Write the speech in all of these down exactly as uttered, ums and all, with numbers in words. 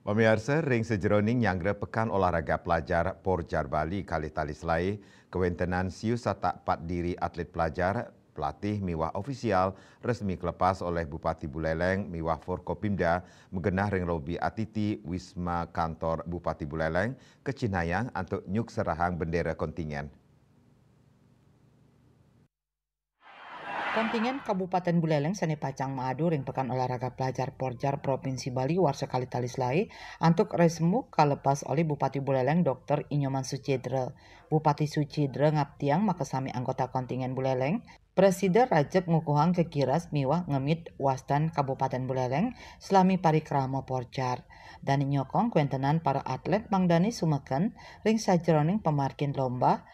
Pamiarsa, ring sajeroning nyanggra Pekan Olahraga Pelajar Porjar Bali kalih tali selaé, kawéntenan siu satak pat diri atlet pelajar, pelatih miwah ofisial resmi kalepas olih Bupati Buleleng miwah Forkopimda magenah ring lobi atiti Wisma Kantor Bupati Buleleng kacihnayang antuk nyukserahang bendera kontingen. Kontingen Kabupaten Buleleng sané pacang maadu ring Pekan Olahraga Pelajar Porjar Provinsi Bali warsa kalih tali selaé antuk resmi kalepas olih Bupati Buleleng Doktor Inyoman Suchedra. Bupati Suchedra ngaptiang makasami anggota kontingen Buleleng prasida rajeg ngukuhang kakiras miwah ngemit wastan Kabupaten Buleleng salami parikrama Porjar. Dané nyokong kawéntenan para atlet mangdané sumeken ring sajeroning pamargin lomba,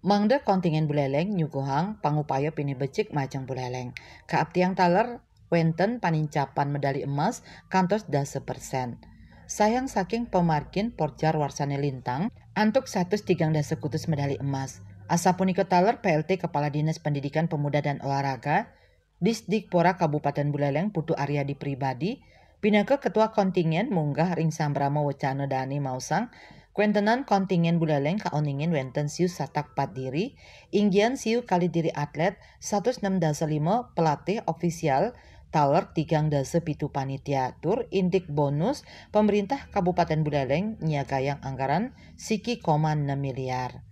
mangda kontingen Buleleng nyuguhang pangupaya pinih becik majeng Buleleng. Kaaptiang taler wénten panincapan medali emas kantos dasa persen. Sayang saking pamargin Porjar warsané lintang antuk satus tigang dasa kutus medali emas. Asapunika taler P L T Kepala Dinas Pendidikan Pemuda dan Olahraga, Disdikpora Kabupaten Buleleng Putu Aryadi Pribadi, pinaka ketua kontingen munggah ring sambrama wacana dané maosang, kawéntenan kontingen Buleleng kauningin wénten siu satak pat diri, inggihan siu kalih diri atlet, satus nem dasa lima pelatih ofisial, taler tigang dasa pitu panitia, tur indik bonus pemerintah Kabupaten Buleleng nyiagayang anggaran siki koma enam miliar.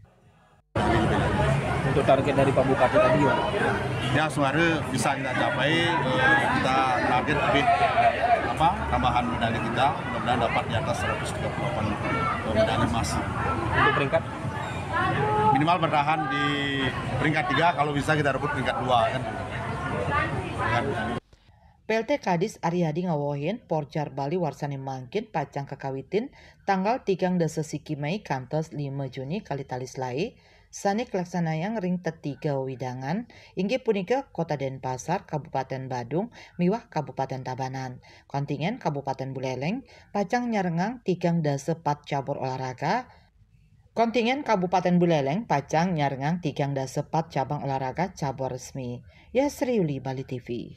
Untuk target dari Pak Bupati tadi, gimana? Ya, semoga bisa kita capai, eh, kita target lebih, apa, tambahan medali kita, mudah-mudahan dapat di atas seratus tiga puluh delapan medali emas. Untuk peringkat? Minimal bertahan di peringkat tiga, kalau bisa kita rebut peringkat dua, kan. Kan. P L T Kadis Aryadi ngawehin, Porjar Bali warsané mangkin pacang kakawitin tanggal tigang dasa siki Mei kantos lima Juni kalih tali selaé, sané kalaksanayang ring tetiga wewidangan, inggih punika Kota Denpasar, Kabupaten Badung, miwah Kabupaten Tabanan. Kontingen Kabupaten Buleleng pacang nyarengang tigang dasa pat cabur olahraga. Kontingen Kabupaten Buleleng pacang nyarengang tigang dasa pat cabang olahraga cabur resmi. Yasri Yuli, Bali T V.